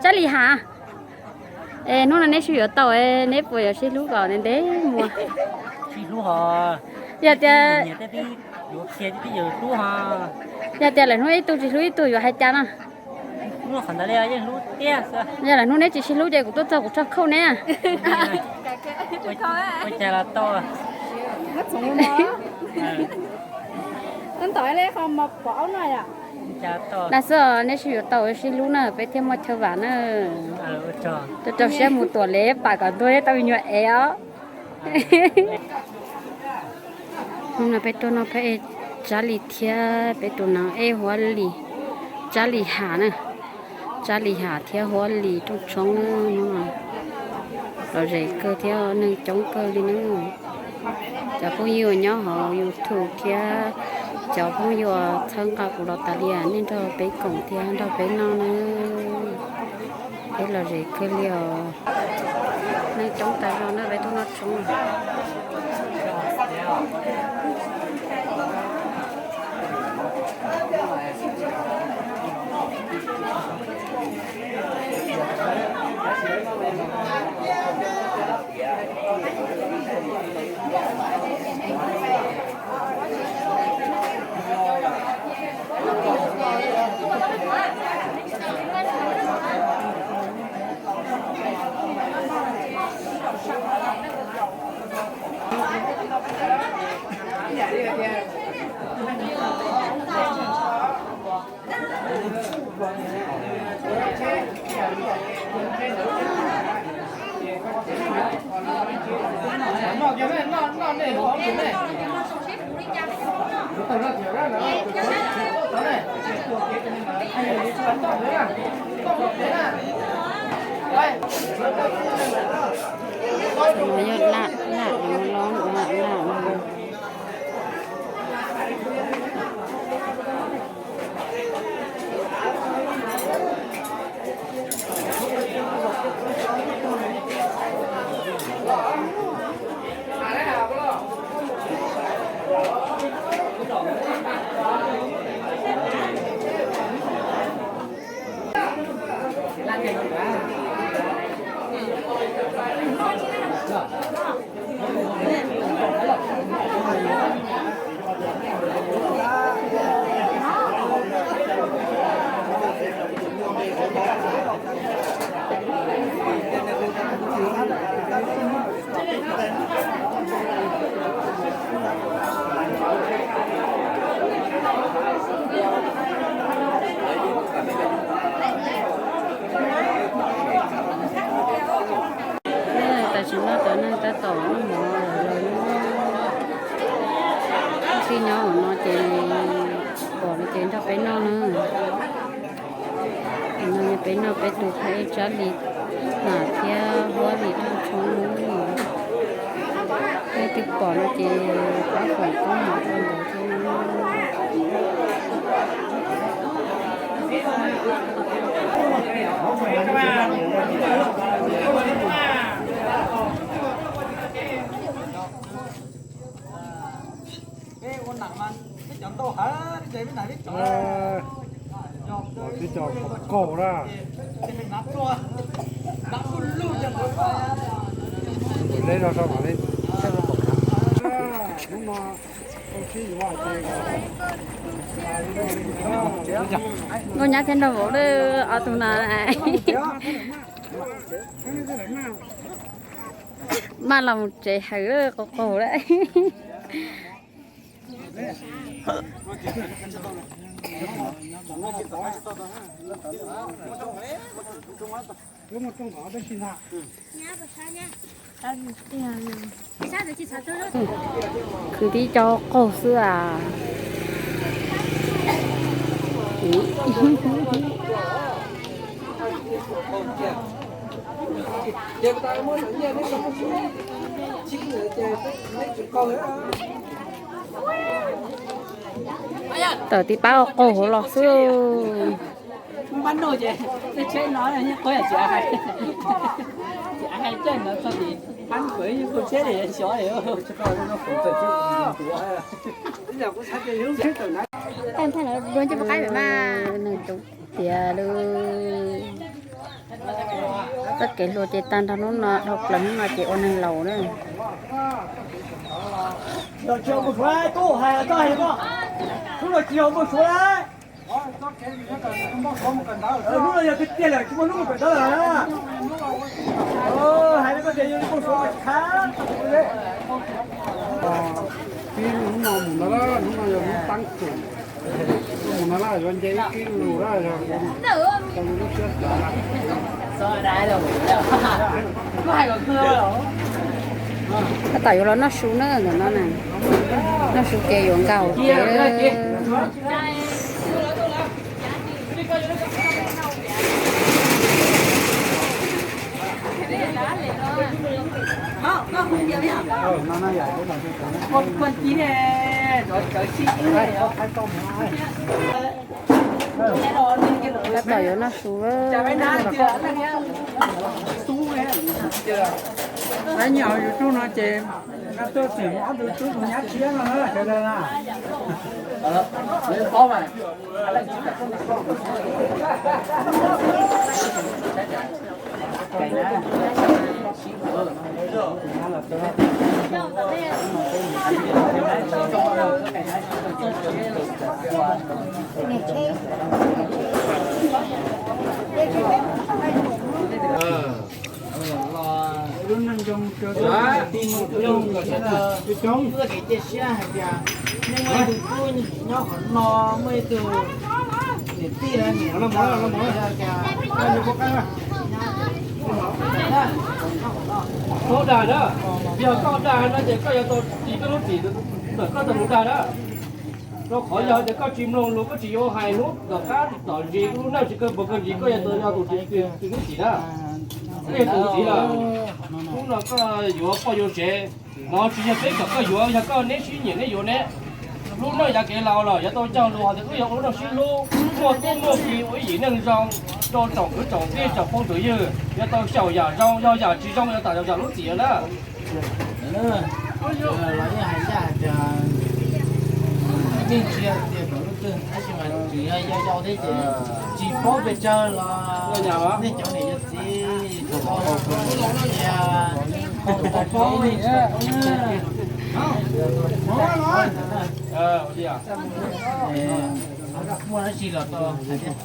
Tsab Lis Has, es hnub no neb sib yuav tau, neb puas yuav sib hlub kom ntev ntev mus? Sib hlub hos. Yog tias, yog tias lawm hnub ib tug tsis hlub ib tug yuav hais cas no? Yog lawm hnub neb tsis sib hlub ces kuv tuaj txog kuv tso khauj neb. Ua cas los tau. Tab xwb os, neb sib yuav tau sib hlub na peb thiaj muaj chaw vam na. Rau rau siab mus tuam li pam kom ntuag thiab tau me nyuam ev os. Hnub no peb tuaj noj phab ej Tsab Lis thiab peb tus nees ej Huab Lis, Tsab Lis Has na. Tsab Lis Has thiab Huab Lis rooj tshoob, hnub no lom zem kawg thiab neeg coob kawg li na. Cov phooj ywg nyob hauv YouTube thiab cov phooj ywg txhawb nqa kuv los tas li, nej nrog peb koom thiab nrog peb noj na. Peb lom zem kawg li os. Neeg coob tas zog na, peb tuaj noj tshoob. Yog laj laj los laj laj. Tam sim no cov neeg tab tom noj mov lawm. Tij nyob hauv no ces pom no ces nrog peb noj na. No peb noj peb tus phab ej Tsab Lis Has thiab Huab Lis rooj tshoob. Leej twg pom no ces pab foom koob hmoov rau nkawd thiab. Tib co qaug na. Neb no sau mam li. Nkauj Nyab thiab Nraug Vauv lawm ob tug no. Maj los mus tsev hawm lawm, qaug qaug lawm. Khwv tib co qaug xwb as. Tawm tib pab qaug hauv los xwb. Neeg coob tiag lawm. Txoj kev hluas ces tag nrho hnub no, dhau plaws hnub no ces ua neeg laus na. Hnub no mus no, hnub no yog hnub teeb kum, mus no yuav nce ib lus, tab tom yuav los noj su na, ntawm no na, noj su ces yuav nkaus ces. Tab tom yuav noj su. Nyob yus tub no ces no tuaj txim ob tug tub nyab tshiab no na, sawv daws na. Lub neej zoo rau txoj kev cia siab hais tias nej muaj ib tug tub nyob qhov no, muaj ib tug niam tij los niam no, yog tias koj dag na, yog koj dag no ces koj yuav tau ris koj lub txim ntawm koj tau lus dag na. Rau qhov yog tias koj tsis mloog lus, koj tsis yuav hais hnub tom qab tom zis, lub neej tsis kawg npaum kawg ntsis, koj yuav tau yog tus ris lub txim na. Koj yog tus txiv lawm, hnub no koj yuav poj yuav sev, no tsis yog peb kom koj yuav, yog koj neb sib nyiam neb yuav neb. Lub neej yav kev laus los yuav tau cog lus hais tias wb yuav ua lub neej sib hlub, muaj tub muaj ki ua ib yim neej zoo, rau tsoom kwv tsoom tij tsoom phooj tsoom ywg, yuav tau xyaum yam zoo, yog yam tsis zoo yuav tau xyaum lub txim na. Los yeej hais tias, yeej tsis hais tias kom lub twg, tab sis mas tsis yog yau yau thiab ces tsis paub pes tsawg los nej cov niam cov txiv, muaj dab tsi los tau hais thiab.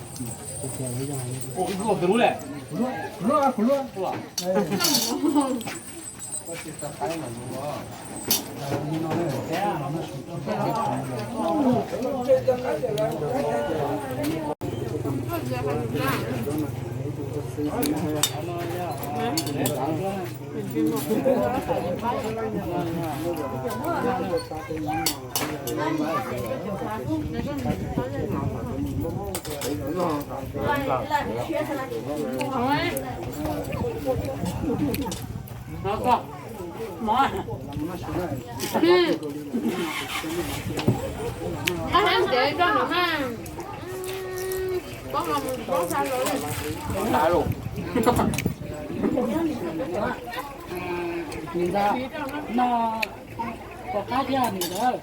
Nws ntawd no, pom qab thiab nws ntawd.